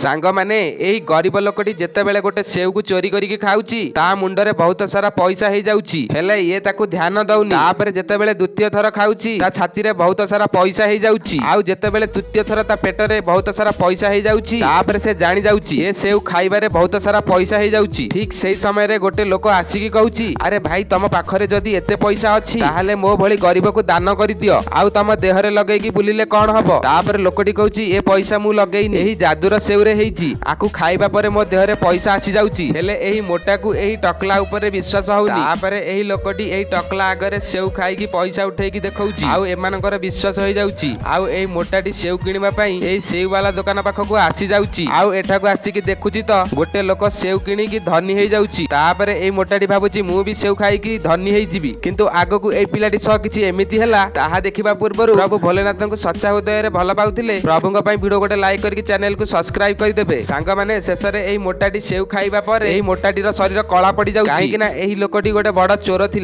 ସାଙ୍ଗମାନେ, ଏଇ ଗରିବ ଲୋକଟି ଯେତେବେଳେ ଗୋଟେ ସେଉକୁ ଚୋରି କରିକି ଖାଉଛି, ତା ମୁଣ୍ଡରେ ବହୁତ ସାରା ପଇସା ହେଇଯାଉଛି। ହେଲେ ଇଏ ତାକୁ ଧ୍ୟାନ ଦଉନି। ତାପରେ ଯେତେବେଳେ ଦ୍ୱିତୀୟ ଥର ଖାଉଛି, ତା ଛାତିରେ ବହୁତ ସାରା ପଇସା ହେଇଯାଉଛି। ଆଉ ଯେତେବେଳେ ତୃତୀୟ ଥର ତା ପେଟରେ ବହୁତ ସାରା ପଇସା ହେଇଯାଉଛି, ତାପରେ ସେ ଜାଣି ଯାଉଛି ଏ ସେଉ ଖାଇବାରେ ବହୁତ ସାରା ପଇସା ହେଇଯାଉଛି। ଠିକ ସେଇ ସମୟରେ ଗୋଟେ ଲୋକ ଆସିକି କହୁଛି, "ଆରେ ଭାଇ, ତମ ପାଖରେ ଯଦି ଏତେ ପଇସା ଅଛି, ତାହେଲେ ମୋ ଭଳି ଗରିବକୁ ଦାନ କରିଦିଅ। ଆଉ ତମ ଦେହରେ ଲଗେଇକି ବୁଲିଲେ କଣ ହବ?" ତାପରେ ଲୋକଟି କହୁଛି, "ଏ ପଇସା ମୁଁ ଲଗେଇନି, ଏହି ଯାଦୁର ସେଉରେ ହେଇଛି। ଆକୁ ଖାଇବା ପରେ ମୋ ଦେହରେ ପଇସା ଆସିଯାଉଛି।" ହେଲେ ଏହି ମୋଟାକୁ ଏହି ଟକଲା ଉପରେ ବିଶ୍ୱାସ ହଉନି। ତାପରେ ଏହି ଲୋକଟି ଏହି ଟକଲା ଆଗରେ ସେଉ ଖାଇକି ପଇସା ଉଠେଇକି ଦେଖଉଛି ଆଉ ଏମାନଙ୍କର ବିଶ୍ୱାସ ହେଇଯାଉଛି। ଆଉ ଏହି ମୋଟାଟି ସେଉ କିଣିବା ପାଇଁ ଏହି ସେଉ ବାଲା ଦୋକାନ ପାଖକୁ ଆସି ଯାଉଛି। ଆଉ ଏଠାକୁ ଆସିକି ଦେଖୁଛି ତ ଗୋଟେ ଲୋକ ସେଉ କିଣିକି ଧନୀ ହେଇଯାଉଛି। ତାପରେ ଏଇ ମୋଟାଟି ଭାବୁଛି, ମୁଁ ବି ସେଉ ଖାଇକି ଧନୀ ହେଇଯିବି। କିନ୍ତୁ ଆଗକୁ ଏଇ ପିଲାଟି ସହ କିଛି ଏମିତି ହେଲା, ତାହା ଦେଖିବା ପୂର୍ବରୁ ପ୍ରଭୁ ଭୋଲେନାଥଙ୍କୁ ସଚ୍ଚା ହୃଦୟରେ ଭଲ ପାଉଥିଲେ ପ୍ରଭୁଙ୍କ ପାଇଁ ଭିଡିଓ ଗୋଟେ ଲାଇକ୍ କରିକି ଚ୍ୟାନେଲକୁ ସବସ୍କ୍ରାଇବ କରିଦେବେ। ସାଙ୍ଗମାନେ, ଶେଷରେ ଏଇ ମୋଟାଟି ସେଉ ଖାଇବା ପରେ ଏଇ ମୋଟାଟିର ଶରୀର କଳା ପଡି ଯାଉଛି, କାହିଁକି ନା ଏହି ଲୋକଟି ଗୋଟେ ବଡ ଚୋର ଥିଲା।